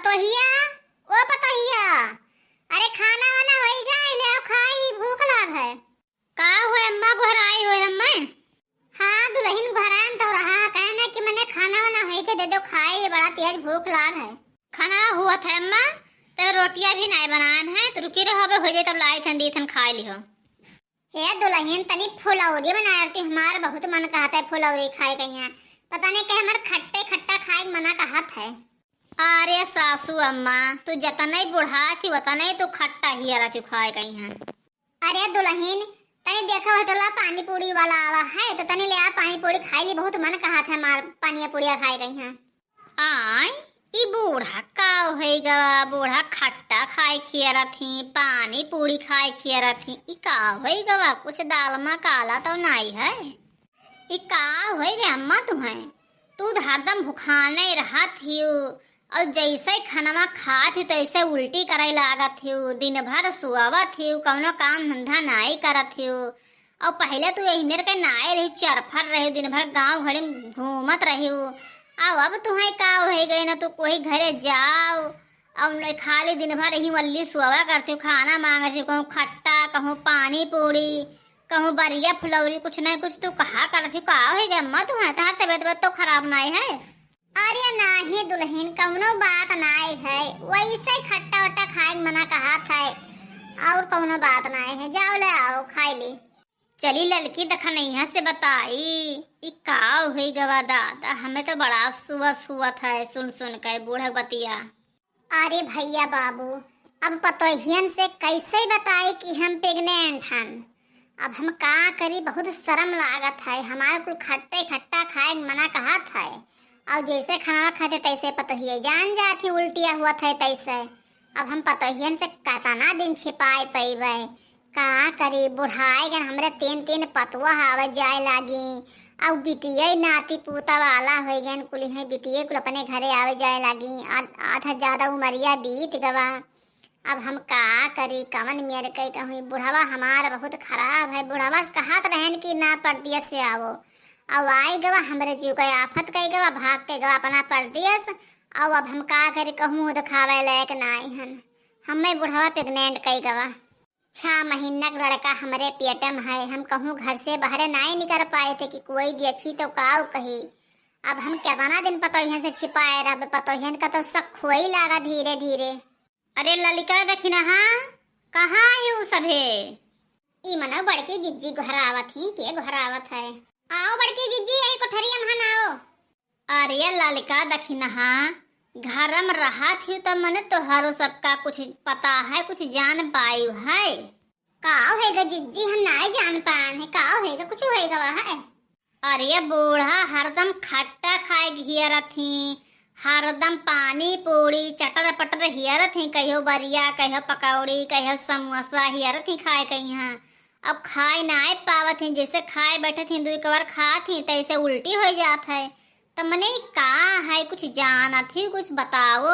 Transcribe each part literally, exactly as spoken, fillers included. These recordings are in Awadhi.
पतोहिया, ओ पतोहिया, अरे खाना वाना होई गए, ले आओ खाई, भूख लाग है। का हो अम्मा, गोहराई हो हम्मे? हाँ दुलहिन, गोहरान तो रहा, कहे ना कि मने खाना वाना होई के दे दो खाई, बड़ा तेज भूख लाग है। खाना हुआ था अम्मा, तब रोटियां भी नहीं बनान है, तो रुकी रहो, अबे हो जाए तब लाई थन दी थन खाई लिहो। हे दुलहिन, तनी फुलौरी बना रहती, हमार बहुत मन कहत है फुलौरी खाए के यहाँ। पता नहीं के हमार खट्टे खट्टा खाए के मना कहत है। अरे सासू अम्मा, तू जतने बुढ़ा थी उतने तू खट्टा ही रहती खाए के यहाँ। अरे दुलहिन, तनी देखो होटला पानी पूरी वाला आवा है, तो तनी ले आ पानी पूरी खाई ली, बहुत मन कहत है हमार पानी पूरी खाए के यहाँ। आय, ई बूढ़ा का होई गवा? बूढ़ा खट्टा खाए खियरत ही, पानी पूरी खाए खियरत ही, ई का होई गवा? कुछ दाल मा काला तो नाई है। ई का होई रे अम्मा तुहैं? तू तो हरदम भुखाने रहत हियो, और जैसे खनवा खात हियो तैसे उल्टी करे लागत हियो, दिन भर सुअवत हियो, कौनो काम धंधा नाई करत हियो। और पहले तू यही मेर के नाई रही, चरफर रही, दिन भर गाँव घड़ी में घूमत रही। और अब तुहैं का हो गए ना, तू कोई घरे जाओ और न खाली दिन भर यही वल्ली सोवा करती हो, खाना मांगत हो, कहूँ खट्टा, कहूँ पानी पूरी, कहूँ बरिया फुलौरी, कुछ नहीं कुछ तू कहा करती हो, का हो गए अम्मा तुहैं? तहार तबियत, तबियत तो खराब नाई है। अरे नाही दुलहिन, कौनो बात नाई है, वैसे खट्टा उट्टा खाए के मना कहत है, और कौनो बात नाई है। जाओ ले आओ, खाई ली। चली ललकी दखनैया से बताई, ई का हुई गवा दादा, हमें तो बड़ा अफसोस हुआ था सुन सुन के बूढ़ा बतिया। अरे भैया बाबू, अब पतोहियन से कैसे बताई कि हम प्रेग्नेंट हन। अब हम का करी, बहुत शर्म लागत है, हमारे कुल खट्टे खट्टा खाए के मना कहत है, और जैसे खाना खाते तैसे पतोहिए जान जाती उल्टिया हुआ था तैसे। अब हम पतोहियन से कतना दिन छिपाए पैबै? का करी, बुढ़ाए गन हमरे तीन तीन पतुआ आवे जाए लागी। अब बिटिया नाती पूता वाला हो गन, कुल हैं बिटिया कुल अपने घरे आवे जाए लागी। आध-, आधा ज्यादा उमरिया बीत गवा। अब हम का करी, कवन मेर कई कहूँ, बुढ़वा हमार बहुत खराब है। बुढ़वा से कहत रहन कि ना परदेस से आवो, अब आई गवा, हमरे जीव के आफत कई गवा, भाग के गवा अपना परदेस। अब, अब हम का करी, कहूँ देखावे लायक नाई हन। हमें बुढ़वा प्रेग्नेंट कई गवा। छह महीना का लड़का हमरे पेट में है, हम कहूँ घर से बाहरे नाई निकल पाए थे कि कोई देखी तो काऊ कही। अब हम कितना दिन पतोहियन से छिपाए रहबे, पतोहियन का तो शक होई लागा धीरे धीरे। अरे ललिका दखिनहा, कहाँ है उ सभे? ई मनो बड़की जिज्जी गोहरावत ही, के गोहरावत है? आओ बड़की जिज्जी, यही कोठरिया में हन आओ। अरे ललिका दखिनहा, घर में रहत ही तो मने तोहरो सबका कुछ पता है, कुछ जान पायु है? का होएगा जिज्जी, हम नाई जान पान है, का होएगा, कुछ होएगा वह है? अरे बूढ़ा हरदम खट्टा खाए घियरत ही, हरदम पानी पूरी चटर पटर हियरत ही, कहियो बरिया, कहियो पकौड़ी, कहियो समोसा हियरत ही खाए कहीं। अब खाए नाय पावत ही, जैसे खाए बैठत ही, दुई कवर खात ही, तैसे उल्टी हो जात है। त मने का है, कुछ जानत ही, कुछ बताओ,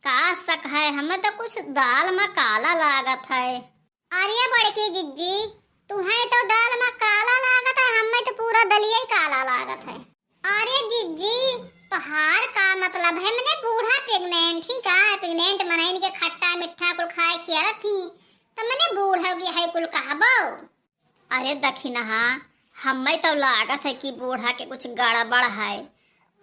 का शक है? हमें तो कुछ दाल में काला लागत है। अरे बड़की जिज्जी, तुहैं तो दाल में काला लागत है, हमें तो पूरा दलिया ही काला लागत है। अरे जिज्जी, तोहार का मतलब है? मने बूढ़ा प्रेग्नेंट ही का है? प्रेग्नेंट मनइन के खट्टा मीठा कुल खाए खियारत ही, तो मने बूढ़ा गया है कुल कहबो? अरे दखिनहा, हमें तो लागत है कि बूढ़ा के कुछ गड़बड़ है।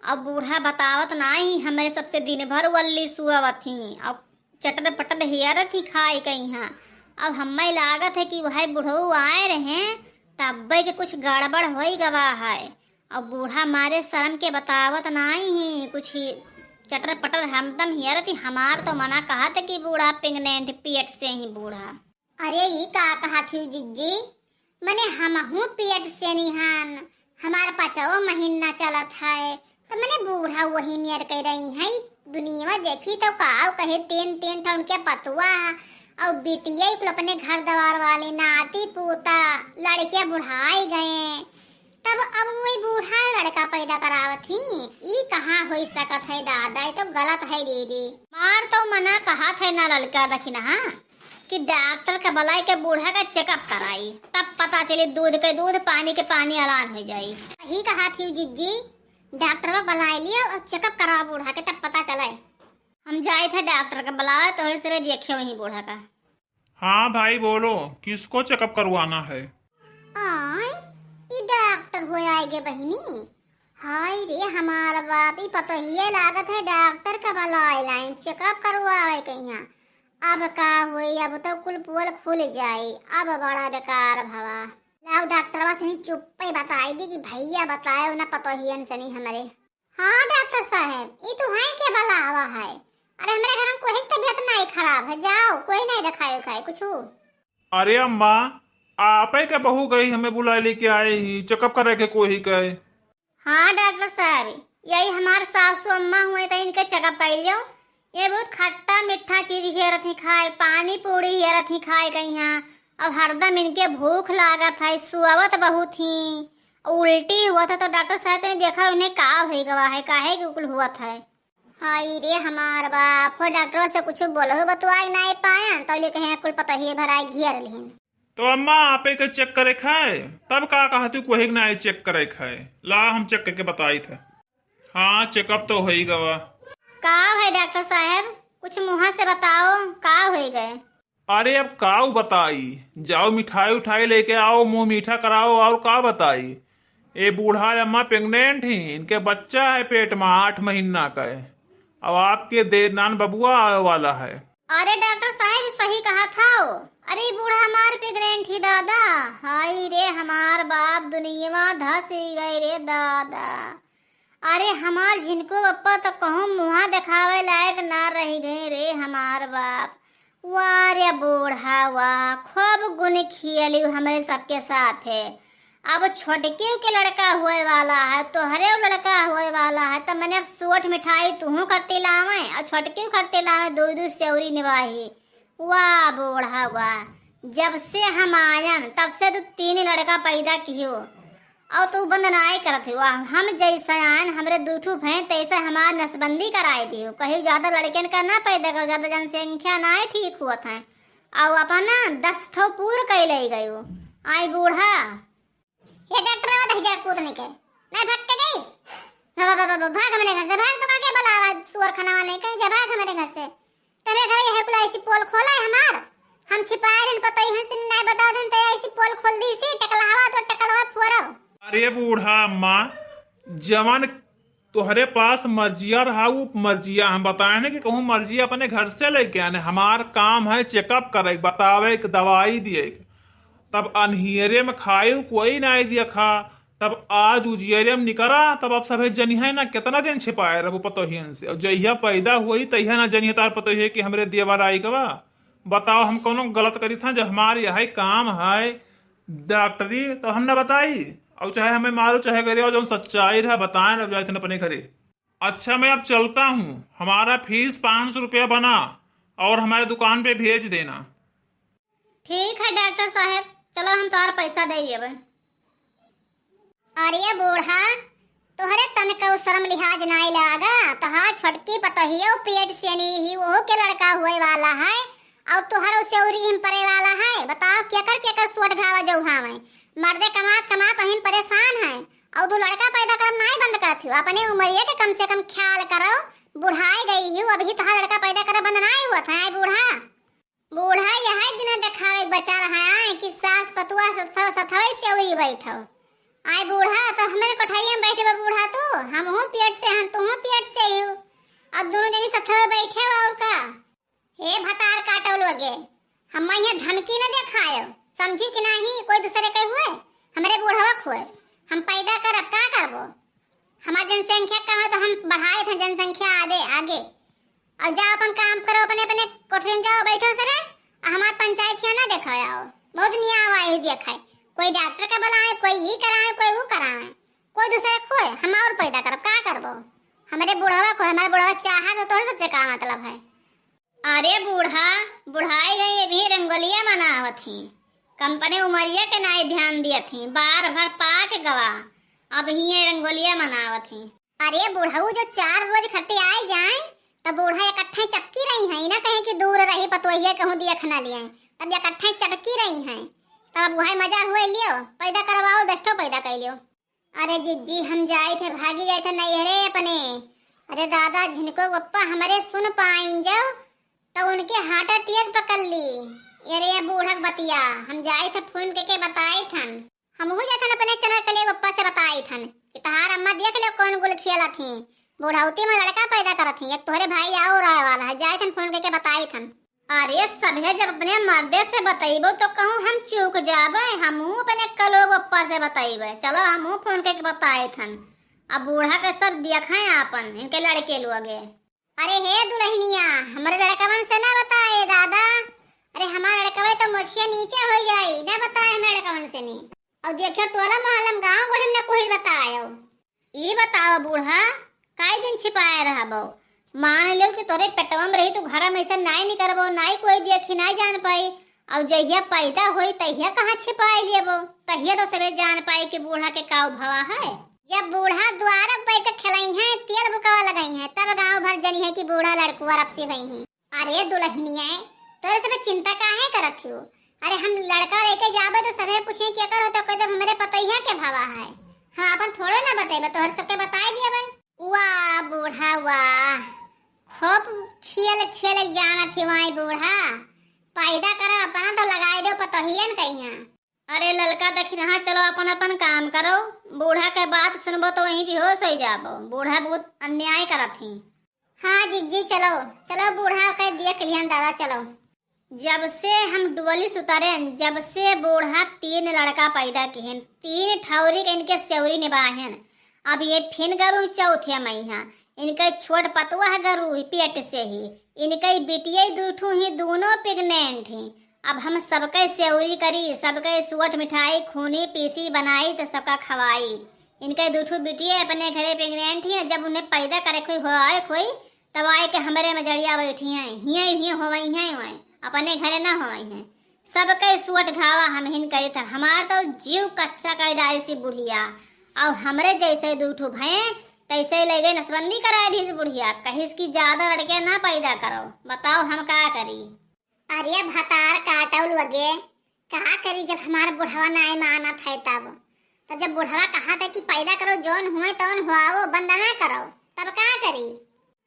अब बूढ़ा बतावत नाही, हमरे सबसे दिन भर वल्ली सुअवत ही, अब चटर पटर हियरत ही खाए कहीं। अब हमें लागत है कि वह बुढ़ऊ आए रहे, तब्बे के कुछ गड़बड़ होई गवा है। अब बूढ़ा मारे शर्म के बतावत नाही ही कुछ ही, चटर पटर हमदम हियरत ही। हमार तो मना कहत है कि बूढ़ा प्रेग्नेंट पेट से ही बूढ़ा। अरे ई का कहत ही जिज्जी? मने हमहू पेट से निहान, हमार पाँचवो महीना चलत है, तो मने बूढ़ा वही मेर कह रही है। दुनिया देखी तो काव कहे, तीन तीन ठा उनके पतुआ और बिटिया कुल अपने घर द्वार वाले नाती पोता लड़कियां बुढ़ाई गए, तब अब वही बूढ़ा लड़का पैदा करावत ही। ई कहाँ हो सकत है दादा, ई तो गलत है दीदी। मार तो मना कहत है ना ललका दखिनहा कि डॉक्टर का बुलाए के बूढ़ा का चेकअप कराई, तब पता चले दूध के दूध, पानी के पानी अलान हो जाई। सही कहत ही जिज्जी, डॉक्टर बुलाए लिया और चेकअप कराओ बूढ़ा के, तब पता चले। हम जाइत है डॉक्टर का बुलावे, तोहरे से देखे वहीं बूढ़ा का। हाँ भाई बोलो, किसको चेकअप करवाना है? आय, ई डॉक्टर हो आए गे बहिनी। हाय रे हमार बाप, ई पतोहिए लागत है डॉक्टर का बुलाए लाइन, चेकअप करवावे कहिया। अब का होई, अब तो कुल पोल खुल जाई, अब बड़ा बेकार भवा। लाओ डॉक्टरवा से चुप्पे बताई दी कि भैया बताए ना पतोहियन से नहीं हमरे। हाँ डॉक्टर साहब, ई तू हैं के बुलावा है? अरे हमरे घर में कोई तबीयत नहीं खराब है, जाओ कोई नहीं दिखाए उखाए कुछ। अरे अम्मा, आपे के बहू गई हमें बुलाए लेके आए ही, चेकअप करे के कोही के। हाँ डॉक्टर साहब, यही हमार सासू अम्मा हुए तो इनके चेकअप कर लियो। ये बहुत खट्टा मीठा चीज हेरत ही खाए, पानी पूरी हेरत ही खाए कहीं हाँ। अब हरदम इनके भूख लागत है, सुअवत बहुत ही, उल्टी हुआ था। तो डॉक्टर साहब तनी देखा उन्हें का हो गवा है, काहे के कुल हुआ था। हाय रे हमार बाप, हो डॉक्टर से कुछ बोलहु बतुआई नाई पायन, तो ले कहे कुल पतोहिए भराई घेर लिहिन। तो अम्मा, आपे के चेक करे खाए, तब का कहती कोही के नाई चेक करे खाए? ला हम चेक करके बताई थे। हाँ, चेकअप तो होई गवा। का है डॉक्टर साहब, कुछ मुँह से बताओ, का होई गए? अरे अब काऊ बताई, जाओ मिठाई उठाई लेके आओ, मुँह मीठा कराओ, और का बताई। ए बूढ़ा अम्मा प्रेग्नेंट ही, इनके बच्चा है पेट में आठ महीना का है। अब आपके देर नान बबुआ आवे वाला है। अरे डॉक्टर साहब सही कहा था। अरे बूढ़ा हमार प्रेग्नेंट ही दादा। हाय रे हमार बाप, दुनिया धस ही गए रे दादा। अरे हमार झिनको बप्पा तो कहूँ मुँहा देखावे लायक ना रह गए रे हमार बाप। वाह रे बूढ़ा वाह, खूब गुन खियलिउ हमरे सबके साथ है। अब छोटकियो के लड़का होए वाला है, तोहरे लड़का होए वाला है, तो मने अब सोठ मिठाई तुहूँ खट्टी लावे और छोटकियो खट्टी लावे, दू दू सेवरी निवाही। वाह बूढ़ा वाह, जब से हम आयन तब से तू तीन लड़का पैदा कियो। और तू बंद नाय करत हो, हम जैसे आयन हमरे दू ठू भैं तैसे हमार नसबंदी कराए दियो। कहीं ज्यादा लड़कन का ना पैदा करो, ज्यादा जनसंख्या ना ठीक हुआ था। और अपना दस ठो पूर कई ले गयो। आई बूढ़ा। ये डॉक्टर आवा दहिजा कूद नहीं के। नहीं भाग के गईस। भाग, भाग, भाग, भाग, भाग हमरे घर से, भाग, तो का के बुलावा, सुअर खाना वाले के, जा भाग हमरे घर से। तने घर ये है कुल ऐसी पोल खोला है हमार। हम छिपाए रहन पतोहियन से नहीं बताओ रहन, ते ऐसी पोल खोल दी सी, टकलहावा तो टकलवा फोरो। अरे बूढ़ा अम्मा, जवन तोहरे पास मर्जिया रहा, वो मर्जिया हम बताए ना कि कहूँ मर्जिया अपने घर से लेके आने। हमार काम है चेकअप करे, बतावे के, दवाई दिए के। तब अन्हियरे में खाए कोई नाई देखा, तब आज उजियरे में निकरा, तब अब सभे जनिहे ना कितना दिन छिपाए रहबो पतोहियन से। और जहिया पैदा हुई तहिया ना जनिहे तार पतोहिए कि हमरे देवर आई गवा। बताओ हम कौनो गलत करी था, जब हमार यही काम है डॉक्टरी तो हम ना बताई। और चाहे हमें मारो चाहे गरियाओ, जौन सच्चाई रहा बताए ना, जाए थे अपने घरे। अच्छा मैं अब चलता हूँ, हमारा फीस पाँच सौ रुपया बना और हमारे दुकान पे भेज देना। ठीक है डॉक्टर साहब, चलो हम तोहार पैसा दे देबे। अरे बूढ़ा, तोहरे तन को शर्म लिहाज नाई लागा, तोहार छोटकी पतोहियो पेट से नहीं ही, ओहू के लड़का हुए वाला है, और तोहर उसेउरी हिम परे वाला है। बताओ केकर केकर सोट घावा जौहावे, मर्दे कमात कमात अहिन परेशान है, और दो लड़का पैदा करब नाई बंद करत हो, अपने उमरिया के कम से कम ख्याल करो, बुढ़ाई गई हो, अभी तोहार लड़का पैदा करब बंद नाई हुआ था, आए बूढ़ा। बूढ़ा यह दिन देखावे के बचा रहा है कि सास पतुआ सथव-, सथवे से उड़ी बैठो। आय बूढ़ा, तो हमरे कोठरिया में बैठे बा बूढ़ा तू, हमहूँ पेट से हन, तूहूँ पेट से ही हो। अब दोनों जनी सथवे बैठे हो और का? हे भतार काटो लोगे, हम यहाँ धमकी न देखायो, समझी कि नहीं? कोई दूसरे के हुए, हमरे बूढ़वा खुए, हम पैदा करब, का करबो? हमार जनसंख्या कम है तो हम बढ़ाए थे जनसंख्या आगे, आगे। और जाओ अपन काम करो, अपने, अपने कोठरी में जाओ, बैठो सरे, आ हमार पंचायत यहाँ ना देखो आओ। बहुत नियाव आई देखाए, कोई डॉक्टर का बुलाए, कोई ई कराए, कोई वो कराए, कोई दूसरे खोए, हम और पैदा करब, का करबो? हमारे बुढ़वा खोए, हमारे बुढ़वा चाहा तो तोहरे सबसे का मतलब है? अरे बूढ़ा, बुढ़ाई गई, अभी रंगोलिया मनावत ही, कंपनी उमरिया के नाई ध्यान दियत ही, बार भर पाक गवा, अब हिये रंगोलिया मनावत ही। अरे बुढ़ऊ, जो चार रोज खटे आए जाए, तब बूढ़ा इकट्ठे चपकी रही हैं, ना कहीं कि दूर रही पतोहिया कहूँ दिया खना लिए, तब इकट्ठे चटकी रही हैं, तब अब वही मजा हुए लियो, पैदा करवाओ, दस ठो पैदा कर लियो। अरे जिज्जी, हम जाए थे, भागी जाए थे नैहरे अपने, अरे दादा, झिनको बप्पा हमरे सुन पाइन जाओ, तो उनके heart attack पकड़ ली। अरे ये बूढ़क बतिया, हम जाइत है फोन करके बताइत हन। हमहू जाइत हन अपने चनक के लिए बप्पा से बताइत हन कि तहार अम्मा देख ले कौन गुल खेलत ही, बुढ़ौती में लड़का पैदा करत ही, एक तोहरे भाई आउ रहे वाला है, जाइत हन फोन करके बताइत हन। अरे सभे जब अपने मर्दे से बतइबो तो कहूँ हम चूक जाबे, हमहू अपने कलो बप्पा से बतइबे। चलो हमहू फोन करके बताइत हन। अब बूढ़ा के सब देखें आपन, इनके लड़के लोगे। अरे हे दुल्हनिया, हमरे लड़कवन से ना बताए दादा। अरे हमार लड़कवे तो मोछिया नीचे हो जाई, ना बताए हमरे लड़कवन से नी। और देखियो टोला मोहल्ला में गाँव गढ़ में ना कोई बतायो। ई बताओ बूढ़ा, काई दिन छिपाए रहबो? मान लो कि तोरे पेटवा में रही तो घर में ऐसा नाई निकरबो, नाई कोई देखी, नाई जान पाई। और जहिया पैदा होई तहिया कहाँ छिपाए लेबो? तहिया तो सबे जान पाई कि बूढ़ा के काऊ भवा है। जब बूढ़ा द्वार बैठ के खेलई है, तेल बुकावा लगई है, तब गाँव भर जनी है कि बूढ़ा लड़कुआ रपसी भई है। अरे दुल्हनिया, तोरे सबे चिंता काहे करत हो? अरे हम लड़का लेके जाबे तो सबे पूछे के कर हो तो कह दे हमरे पतोहिया के भवा है। हाँ अपन थोड़े ना बतेबे, तोहर सबके बताए दिया भाई। वाह बूढ़ा वाह, खूब खेल खेल जानत ही वाई बूढ़ा। पैदा करो अपना तो लगाए दो पतोहियन कहिया। अरे ललका दखिनहा, चलो अपन अपन काम करो। बूढ़ा के बात सुनबो तो वहीं बेहोश हो जाबो। बूढ़ा बहुत अन्याय करत ही। हाँ जिज्जी चलो, चलो बूढ़ा के देख लिहन दादा चलो। जब से हम डुअली सुतरेन, जब से बूढ़ा तीन लड़का पैदा किहन, तीन ठौरी के इनके सेवरी निबाहेन। अब ये फिन गरू चौथे मइहा, इनके छोट पतुआ गरू ही पेट से ही, इनके बिटिये दू ठू ही, दूनो pregnant ही। अब हम सबके सेवरी करी, सबके सुअट मिठाई खूनी पीसी बनाई तो सबका खवाई। इनके दू ठू बिटिये अपने घरे pregnant ही, जब उन्हें पैदा करे कोई होए कोई, तब आए के हमरे मजरिया बैठी हैं, हियाँ हियाँ होवई हैं, वहीं अपने घरे ना होवई हैं। सबके सुअट घावा हम हिन करी था, हमार तो जीव कच्चा कर डारी सी बुढ़िया। और हमरे जैसे दू ठू भये तैसे ले गए नसबंदी कराए दी बुढ़िया, कहिस कि ज्यादा लड़के ना पैदा करो। बताओ हम का करी? अरे भतार काटौ लगे, का करी जब हमार बुढ़वा नाय मानत है तब? तब जब बुढ़वा कहा था कि पैदा करो, जौन हुए तौन हुआओ, बंद ना करो, तब का करी?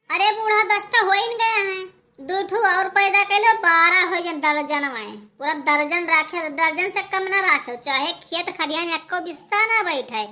अरे बूढ़ा, दस ठो होइन गया है, दू ठो और पैदा कर लो, बारह हो जाए दर्जन में, पूरा दर्जन राखे, दर्जन से कम ना राखे, चाहे खेत खरियान एको बिस्सा ना बैठे,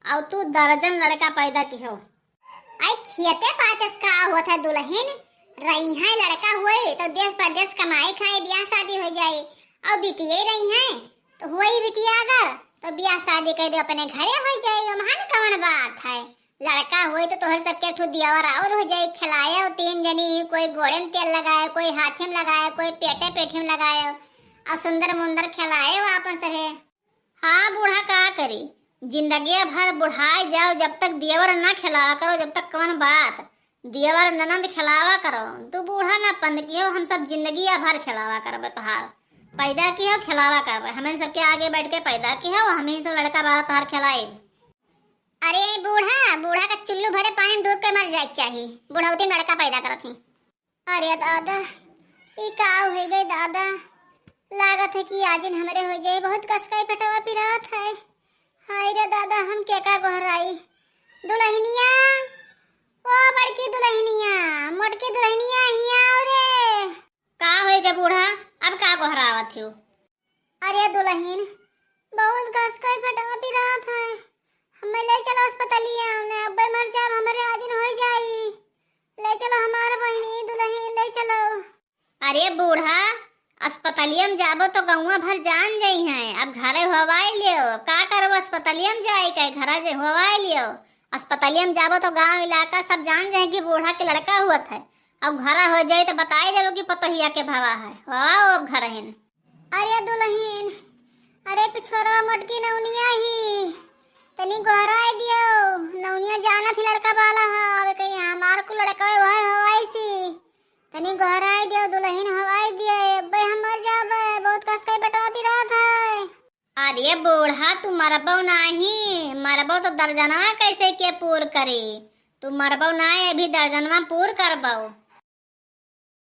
और तू दर्जन लड़का पैदा की हो। आई खेते पाते से का होत है दुल्हन, रही है लड़का हुए तो देश परदेश कमाई खाए, ब्याह शादी हो जाए, और बिटिये रही है तो हुई बिटिया अगर तो ब्याह शादी कर दे, अपने घरे हो जाए, ओमहन कौन बात है। लड़का हुए तो तोहर सबके एक ठो दियावर और हो जाए, खिलाए हो तीन जनी, कोई गोड़े में तेल लगाए, कोई हाथे में लगाए, कोई पेटे पेठे में लगाए, और सुंदर मुंदर खिलाए हो आपन सभे। हाँ बूढ़ा, का करी, जिंदगिया भर बुढ़ाए जाओ, जब तक दियावर ना खिलावा करो, जब तक कौन बात, दियावर ननद खिलावा करो। तू बूढ़ा ना पंद की हो, हम सब जिंदगिया भर खिलावा करबे तोहार, पैदा की हो खिलावा करबे, हमन सबके आगे बैठ के पैदा की हो, हम ही सब लड़का बारह तोहार खिलाए। अरे बूढ़ा, बूढ़ा का चुल्लू भरे पानी में डूब के मर जाए के चाही, बुढ़ौती में लड़का पैदा करत ही। अरे दादा, ई का हो गए दादा, लागत है कि आजिन हमरे हो जाए, बहुत कसकाई पेटवा पिरात है। हाय रे दादा, हम के का गोहराई? दुल्हनिया, ओ बड़की दुल्हनिया, मोटकी दुल्हनिया, हिया आओ रे। का होई गे बूढ़ा, अब का गोहरावत हो? अरे दुल्हन, बहुत कसकाई पेटवा पिरात है, हमें ले चलो अस्पतालिया, ने अब्बे मर जाब, हमरे आजिन हो जाई, ले चलो हमार बहिनी दुल्हन, ले चलो। अरे बूढ़ा, अस्पतालिया में जाबो तो गौवा भर जान जाई हैं, अब घरे होवाई लियो, का करबो अस्पतालिया में जाई के, घरा जे होवाई लियो। अस्पतालिया में जाबो तो गांव इलाका सब जान जाए कि बूढ़ा के लड़का हुआ था, अब घरा हो जाई तो बताई देबो कि पतोहिया के भवा है, होवाओ अब घर है। अरे दुल्हन, अरे पिछोरवा मोटकी नौनिया ही, तनी गोहराई दियो, नौनिया जानत ही लड़का वाला है, अब कहीं हमार को लड़का है, वह हवाई सी, तनी गोहराई दियो दुल्हन, हवाई दियो, अब्बे हम मर जाबे, बहुत कसकाई पेटवा पिरात है। अरे बूढ़ा, तू मरबो नाही, मरबो तो दर्जनवा कैसे के पूर करे, तू मरबो नाही, अभी दर्जनवा पूर करबो।